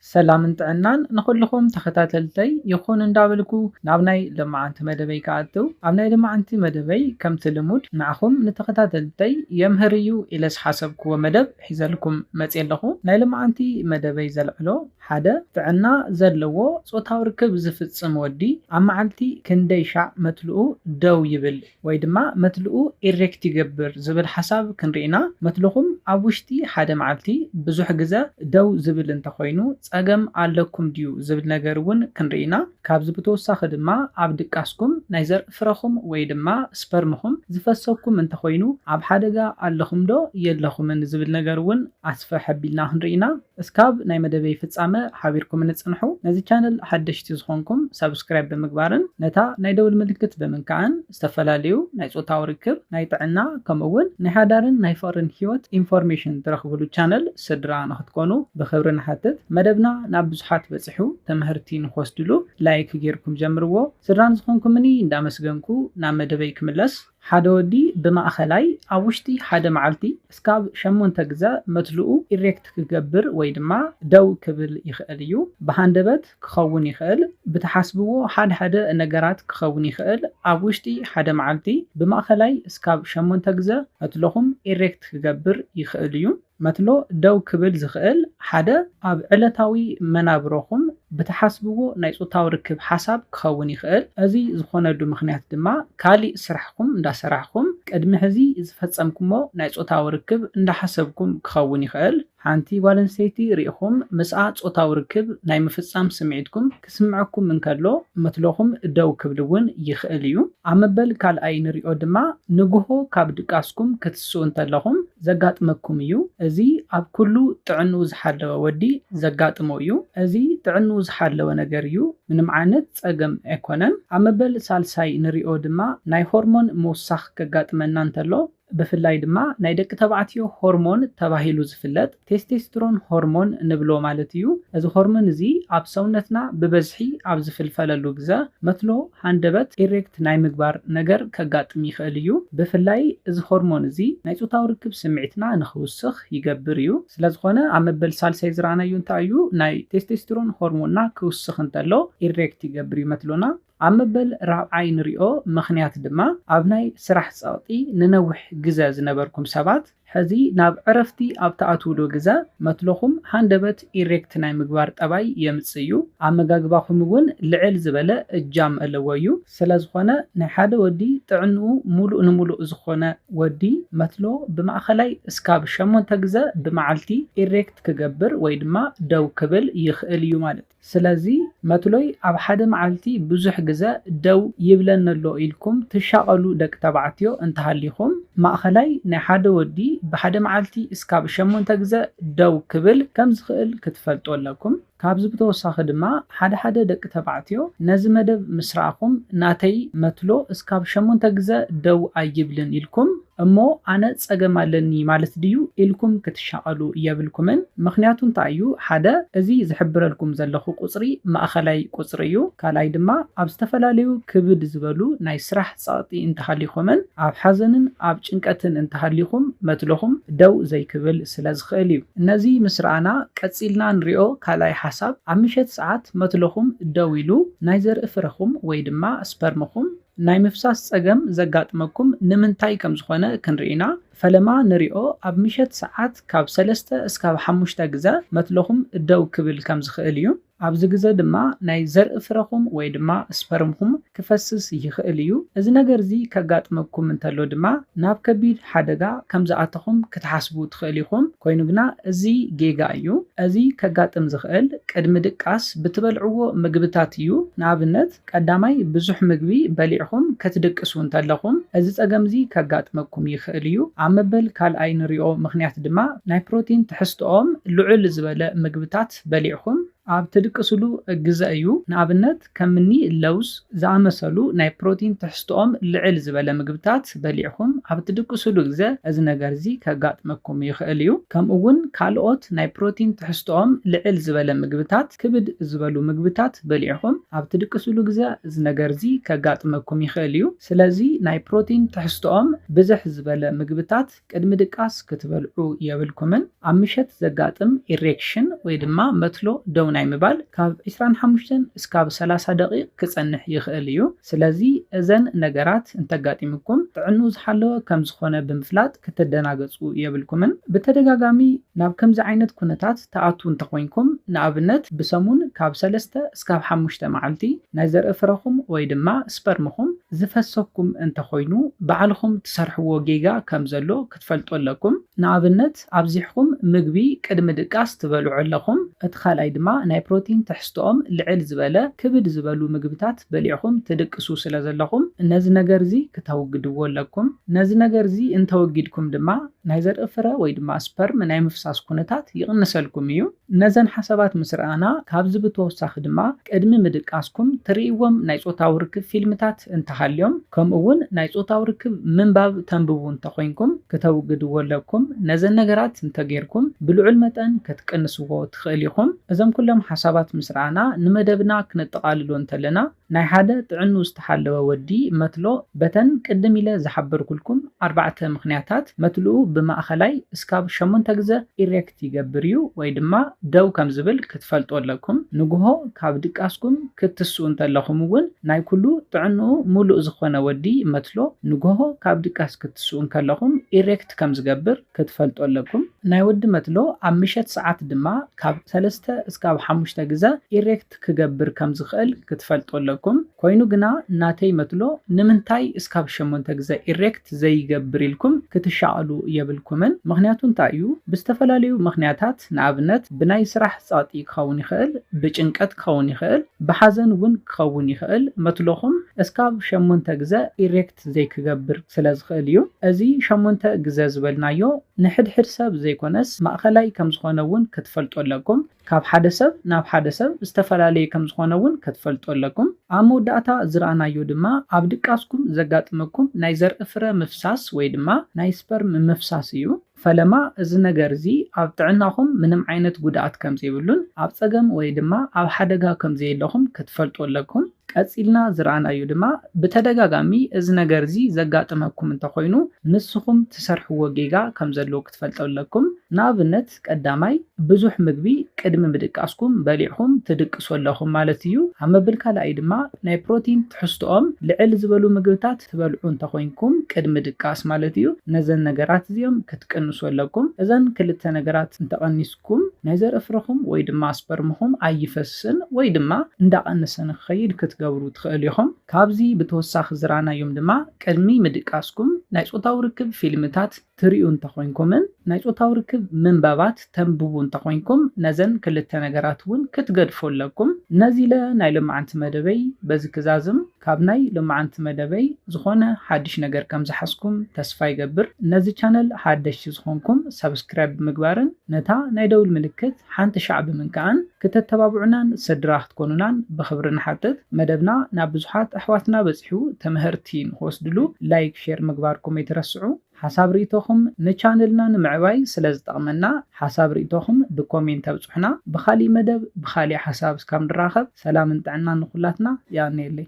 ሰላምን ጥዕናን ንኹልኹም ተኸታተልተይ ይኹን እንዳበልኩ ናብ ናይ ለማዓንቲ መደበይ ክኣትው። ኣብ ናይ ለማዓንቲ መደበይ ከምቲ ልሙድ ንዓኹም ንተኸታተልተይ የምህር እዩ ኢለ ዝሓሰብክዎ መደብ ሒዘልኩም መፅየ ኣለኹ። ናይ ለማዓንቲ መደበይ ዘልዕሎ ሓደ ጥዕና ዘለዎ ጾታዊ ርክብ ዝፍጽም ወዲ ኣብ መዓልቲ ክንደይ ሻዕ መትልኡ ደው ይብል ወይ ድማ መትልኡ ኢሬክት ይገብር ዝብል ሓሳብ ክንርኢና። መትልኹም ኣብ ውሽጢ ሓደ መዓልቲ ብዙሕ ግዘ ደው ዝብል እንተኾይኑ ጸገም ኣለኩም ድዩ ዝብል ነገር እውን ክንርኢና። ካብዚ ብተወሳኺ ድማ ኣብ ድቃስኩም ናይ ዘርኢ ፍረኹም ወይ ድማ ስፐርምኹም ዝፈሰኩም እንተኾይኑ ኣብ ሓደጋ ኣለኹም ዶ የለኹምን ዝብል ነገር እውን ኣስፍሕ ኣቢልና ክንርኢና። እስካብ ናይ መደበይ ፍጻመ ሓቢርኩም ንጽንሑ። ነዚ ቻነል ሓደሽቲ ዝኾንኩም ሳብስክራይብ ብምግባርን ነታ ናይ ደውል ምልክት ብምንካዕን ዝተፈላለዩ ናይ ጾታዊ ርክብ፣ ናይ ጥዕና ከምኡ እውን ናይ ሓዳርን ናይ ፍቕርን ህይወት ኢንፎርሜሽን ትረኽብሉ ቻነል ስድራ ንኽትኮኑ ብኽብሪ ንሓትት። መደብና ናብ ብዙሓት በጺሑ ትምህርቲ ንክወስድሉ ላይክ ጌርኩም ጀምርዎ። ስድራ ንዝኾንኩምኒ እንዳመስገንኩ ናብ መደበይ ክምለስ። ሓደ ወዲ ብማእኸላይ ኣብ ውሽጢ ሓደ መዓልቲ እስካብ ሸሞንተ ግዘ መትልኡ ኢሬክት ክገብር ወይ ድማ ደው ክብል ይኽእል እዩ። ብሃንደበት ክኸውን ይኽእል፣ ብትሓስብዎ ሓደ ሓደ ነገራት ክኸውን ይኽእል። ኣብ ውሽጢ ሓደ መዓልቲ ብማእኸላይ እስካብ ሸሞንተ ግዘ መትልኹም ኢሬክት ክገብር ይኽእል እዩ። መትሎ ደው ክብል ዝኽእል ሓደ ኣብ ዕለታዊ መናብሮኹም ብትሓስብዎ ናይ ጾታዊ ርክብ ሓሳብ ክኸውን ይኽእል። እዚ ዝኾነሉ ምኽንያት ድማ ካሊእ ስራሕኩም እንዳሰራሕኩም ቅድሚ ሕዚ ዝፈጸምኩሞ ናይ ጾታዊ ርክብ እንዳሓሰብኩም ክኸውን ይኽእል። ሓንቲ ጓል ኣንስተይቲ ርኢኹም ምስኣ ጾታዊ ርክብ ናይ ምፍጻም ስምዒትኩም ክስምዐኩም እንከሎ መትሎኹም ደው ክብል እውን ይኽእል እዩ። ኣብ መበል ካልኣይ ንሪኦ ድማ ንግሆ ካብ ድቃስኩም ክትስኡ እንተለኹም ዘጋጥመኩም እዩ። እዚ ኣብ ኩሉ ጥዕንኡ ዝሓለወ ወዲ ዘጋጥሞ እዩ። እዚ ጥዕንኡ ዝሓለወ ነገር እዩ። ምንም ዓይነት ጸገም ኣይኮነን። ኣብ መበል ሳልሳይ ንሪኦ ድማ ናይ ሆርሞን ምውሳኽ ከጋጥመና እንተሎ ብፍላይ ድማ ናይ ደቂ ተባዕትዮ ሆርሞን ተባሂሉ ዝፍለጥ ቴስቴስትሮን ሆርሞን ንብሎ ማለት እዩ። እዚ ሆርሞን እዚ ኣብ ሰውነትና ብበዝሒ ኣብ ዝፍልፈለሉ ግዘ መትሎ ሃንደበት ኢሬክት ናይ ምግባር ነገር ከጋጥም ይኽእል እዩ። ብፍላይ እዚ ሆርሞን እዚ ናይ ጾታዊ ርክብ ስምዒትና ንኽውስኽ ይገብር እዩ። ስለዝኾነ ኣብ መበል ሳልሳይ ዝረኣናዮ እንታይ እዩ? ናይ ቴስቴስትሮን ሆርሞንና ክውስኽ እንተሎ ኢሬክት ይገብር እዩ መትሎና። ኣብ መበል ራብዓይ ንሪኦ ምኽንያት ድማ ኣብ ናይ ስራሕ ጸቕጢ ንነዊሕ ግዘ ዝነበርኩም ሰባት ሕዚ ናብ ዕረፍቲ ኣብ ትኣትውሉ ግዘ መትሎኹም ሃንደበት ኢሬክት ናይ ምግባር ጠባይ የምጽእ እዩ። ኣመጋግባኹም እውን ልዕል ዝበለ እጃም ኣለዎ እዩ። ስለዝኾነ ናይ ሓደ ወዲ ጥዕንኡ ሙሉእ ንሙሉእ ዝኾነ ወዲ መትሎ ብማእኸላይ እስካብ ሸሞንተ ግዘ ብመዓልቲ ኢሬክት ክገብር ወይ ድማ ደው ክብል ይኽእል እዩ ማለት። ስለዚ መትሎይ ኣብ ሓደ መዓልቲ ብዙሕ ግዘ ደው ይብለኒ ኣሎ ኢልኩም ትሻቐሉ ደቂ ተባዕትዮ እንተሃሊኹም፣ ማእኸላይ ናይ ሓደ ወዲ ብሓደ መዓልቲ እስካብ ሸሞንተ ግዘ ደው ክብል ከም ዝኽእል ክትፈልጡ ኣለኩም። ካብዚ ብተወሳኺ ድማ ሓደ ሓደ ደቂ ተባዕትዮ ነዚ መደብ ምስ ረኣኹም ናተይ መትሎ እስካብ ሸሞንተ ግዘ ደው ኣይብልን ኢልኩም እሞ ኣነ ጸገም ኣለኒ ማለት ድዩ ኢልኩም ክትሻቐሉ የብልኩምን። ምኽንያቱ እንታይ እዩ? ሓደ፣ እዚ ዝሕብረልኩም ዘለኹ ቁጽሪ ማእኸላይ ቁጽሪ እዩ። ካልኣይ ድማ ኣብ ዝተፈላለዩ ክብድ ዝበሉ ናይ ስራሕ ጸቕጢ እንተሃሊኹምን ኣብ ሓዘንን ኣብ ጭንቀትን እንተሃሊኹም መትሎኹም ደው ዘይክብል ስለ ዝኽእል እዩ። ነዚ ምስ ረኣና ቀጺልና ንሪኦ ካልኣይ ሓሳብ ኣብ ምሸት ሰዓት መትሎኹም ደው ኢሉ ናይ ዘርኢ ፍረኹም ወይ ድማ ስፐርምኹም ናይ ምፍሳስ ጸገም ዘጋጥመኩም ንምንታይ ከም ዝኾነ ክንርኢ ኢና። ፈለማ ንሪኦ ኣብ ምሸት ሰዓት ካብ ሰለስተ እስካብ ሓሙሽተ ግዘ መትሎኹም ደው ክብል ከም ዝኽእል እዩ። ኣብዚ ግዘ ድማ ናይ ዘርኢ ፍረኹም ወይ ድማ ስፐርምኹም ክፈስስ ይኽእል እዩ። እዚ ነገር እዚ ከጋጥመኩም እንተሎ ድማ ናብ ከቢድ ሓደጋ ከም ዝኣተኹም ክትሓስቡ ትኽእል ኢኹም። ኮይኑ ግና እዚ ጌጋ እዩ። እዚ ከጋጥም ዝኽእል ቅድሚ ድቃስ ብትበልዕዎ ምግብታት እዩ። ንኣብነት ቀዳማይ ብዙሕ ምግቢ በሊዕኹም ክትድቅሱ እንተለኹም እዚ ጸገም እዚ ከጋጥመኩም ይኽእል እዩ። ኣብ መበል ካልኣይ ንሪኦ ምኽንያት ድማ ናይ ፕሮቲን ትሕዝትኦም ልዑል ዝበለ ምግብታት በሊዕኹም ኣብ ትድቅስሉ ግዘ እዩ። ንኣብነት ከምኒ ለውዝ ዝኣመሰሉ ናይ ፕሮቲን ትሕዝትኦም ልዕል ዝበለ ምግብታት በሊዕኹም ኣብ ትድቅስሉ ግዘ እዚ ነገር እዚ ከጋጥመኩም ይኽእል እዩ። ከምኡ እውን ካልኦት ናይ ፕሮቲን ትሕዝትኦም ልዕል ዝበለ ምግብታት፣ ክብድ ዝበሉ ምግብታት በሊዕኹም ኣብ ትድቅስሉ ግዘ እዚ ነገር እዚ ከጋጥመኩም ይኽእል እዩ። ስለዚ ናይ ፕሮቲን ትሕዝትኦም ብዝሕ ዝበለ ምግብታት ቅድሚ ድቃስ ክትበልዑ የብልኩምን። ኣብ ምሸት ዘጋጥም ኢሬክሽን ወይ ድማ መትሎ ደው ናይ ምባል ካብ ዕስራን ሓሙሽተን እስካብ ሰላሳ ደቂቕ ክጸንሕ ይኽእል እዩ። ስለዚ እዘን ነገራት እንተጋጢምኩም ጥዕንኡ ዝሓለወ ከም ዝኾነ ብምፍላጥ ክትደናገጹ የብልኩምን። ብተደጋጋሚ ናብ ከምዚ ዓይነት ኩነታት ትኣትዉ እንተኾይንኩም፣ ንኣብነት ብሰሙን ካብ ሰለስተ እስካብ ሓሙሽተ መዓልቲ ናይ ዘርኢ ፍረኹም ወይ ድማ ስፐርምኹም ዝፈሰኩም እንተኾይኑ፣ ባዕልኹም ትሰርሕዎ ጌጋ ከም ዘሎ ክትፈልጡ ኣለኩም። ንኣብነት ኣብዚሕኩም ምግቢ ቅድሚ ድቃስ ትበልዑ ኣለኹም። እቲ ካልኣይ ድማ ናይ ፕሮቲን ትሕዝትኦም ልዕል ዝበለ ክብድ ዝበሉ ምግብታት በሊዕኹም ትድቅሱ ስለ ዘለኹም ነዚ ነገር እዚ ክተውግድዎ ኣለኩም። ነዚ ነገር እዚ እንተወጊድኩም ድማ ናይ ዘርኢ ፍረ ወይ ድማ ስፐርም ናይ ምፍሳስ ኩነታት ይቕንሰልኩም እዩ። ነዘን ሓሳባት ምስ ረኣና ካብዚ ብተወሳኺ ድማ ቅድሚ ምድቃስኩም ትርእይዎም ናይ ጾታዊ ርክብ ፊልምታት እንተሃልዮም ከምኡ እውን ናይ ጾታዊ ርክብ ምንባብ ተንብቡ እንተኾይንኩም ክተውግድዎ ኣለኩም። ነዘን ነገራት እንተጌርኩም ብልዑል መጠን ክትቅንስዎ ትኽእል ኢኹም። እዞም ኩሎም ሓሳባት ምስ ረኣና ንመደብና ክነጠቓልሎ እንተለና ናይ ሓደ ጥዕንኡ ዝተሓለወ ወዲ መትሎ በተን ቅድም ኢለ ዝሓበርኩልኩም ኣርባዕተ ምኽንያታት መትልኡ ብማእኸላይ እስካብ ሸሞንተ ግዘ ኢሬክት ይገብር እዩ ወይ ድማ ደው ከም ዝብል ክትፈልጡ ኣለኩም። ንግሆ ካብ ድቃስኩም ክትስኡ እንተለኹም እውን ናይ ኩሉ ጥዕንኡ ሙሉእ ዝኾነ ወዲ መትሎ ንግሆ ካብ ድቃስ ክትስኡ እንከለኹም ኢሬክት ከም ዝገብር ክትፈልጡ ኣለኩም። ናይ ወዲ መትሎ ኣብ ምሸት ሰዓት ድማ ካብ ሰለስተ እስካብ ሓሙሽተ ግዘ ኢሬክት ክገብር ከም ዝኽእል ክትፈልጡ ኣለኩም። ኮይኑ ግና ናተይ መትሎ ንምንታይ እስካብ ሸሞንተ ግዘ ኢሬክት ዘይገብር ኢልኩም ክትሻቐሉ የብልኩምን። ምኽንያቱ እንታይ እዩ? ብዝተፈላለዩ ምኽንያታት ንኣብነት ብናይ ስራሕ ጸቕጢ ክኸውን ይኽእል፣ ብጭንቀት ክኸውን ይኽእል፣ ብሓዘን እውን ክኸውን ይኽእል። መትሎኹም እስካብ ሸሞንተ ግዘ ኢሬክት ዘይክገብር ስለ ዝኽእል እዩ። እዚ ሸሞንተ ግዘ ዝበልናዮ ንሕድሕድ ሰብ ዘይኮነስ ማእኸላይ ከም ዝኾነ እውን ክትፈልጡ ኣለኩም። ካብ ሓደ ሰብ ናብ ሓደ ሰብ ዝተፈላለየ ከም ዝኾነ እውን ክትፈልጡ ኣለኩም። ኣብ መወዳእታ ዝረኣናዮ ድማ ኣብ ድቃስኩም ዘጋጥመኩም ናይ ዘርኢ ፍረ ምፍሳስ ወይ ድማ ናይ ስፐርም ምፍሳስ እዩ። ፈለማ እዚ ነገር እዚ ኣብ ጥዕናኹም ምንም ዓይነት ጉድኣት ከም ዘይብሉን ኣብ ጸገም ወይ ድማ ኣብ ሓደጋ ከም ዘየለኹም ክትፈልጡ ኣለኩም። ቀጺልና ዝረኣናዮ ድማ ብተደጋጋሚ እዚ ነገር እዚ ዘጋጥመኩም እንተኾይኑ ንስኹም ትሰርሕዎ ጌጋ ከም ዘለዎ ክትፈልጡ ኣለኩም። ንኣብነት ቀዳማይ ብዙሕ ምግቢ ቅድሚ ምድቃስኩም በሊዕኹም ትድቅሱ ኣለኹም ማለት እዩ። ኣብ መብል ካልኣይ ድማ ናይ ፕሮቲን ትሕዝትኦም ልዕል ዝበሉ ምግብታት ትበልዑ እንተኾይንኩም ቅድሚ ድቃስ ማለት እዩ። ነዘን ነገራት እዚኦም ክትቅንሱ ኣለኩም። እዘን ክልተ ነገራት እንተቐኒስኩም ናይ ዘርኢ ፍረኹም ወይ ድማ ስፐርምኹም ኣይፈስን ወይ ድማ እንዳቐነሰ ንክኸይድ ክትገብሩ ትኽእሉ ኢኹም። ካብዚ ብተወሳኺ ዝረኣናዮም ድማ ቅድሚ ምድቃስኩም ናይ ጾታዊ ርክብ ፊልምታት ትሪኡ እንተኾይንኩምን ናይ ጾታዊ ርክብ ምንባባት ተንብቡ እንተኾይንኩም ነዘን ክልተ ነገራት እውን ክትገድፉ ኣለኩም። ነዚ ኢለ ናይ ሎማዓንቲ መደበይ በዚ ክዛዝም። ካብ ናይ ሎማዓንቲ መደበይ ዝኾነ ሓድሽ ነገር ከም ዝሓዝኩም ተስፋ ይገብር። ነዚ ቻነል ሓደሽቲ ዝኾንኩም ሰብስክራይብ ብምግባርን ነታ ናይ ደውል ምልክት ሓንቲ ሻዕ ብምንካእን ክተተባብዑናን ስድራ ክትኮኑናን ብኽብሪ ንሓትት። መደብና ናብ ብዙሓት ኣሕዋትና በጺሑ ትምህርቲ ንክወስድሉ ላይክ፣ ሼር ምግባርኩም ኣይትረስዑ። ሓሳብ ርእይቶኹም ንቻነልና ንምዕባይ ስለ ዝጠቕመና ሓሳብ ርእይቶኹም ብኮሜንት ኣብጽሑና። ብኻሊእ መደብ ብኻሊእ ሓሳብ እስካብ ንራኸብ ሰላምን ጥዕናን ንኹላትና። የቐንየለይ።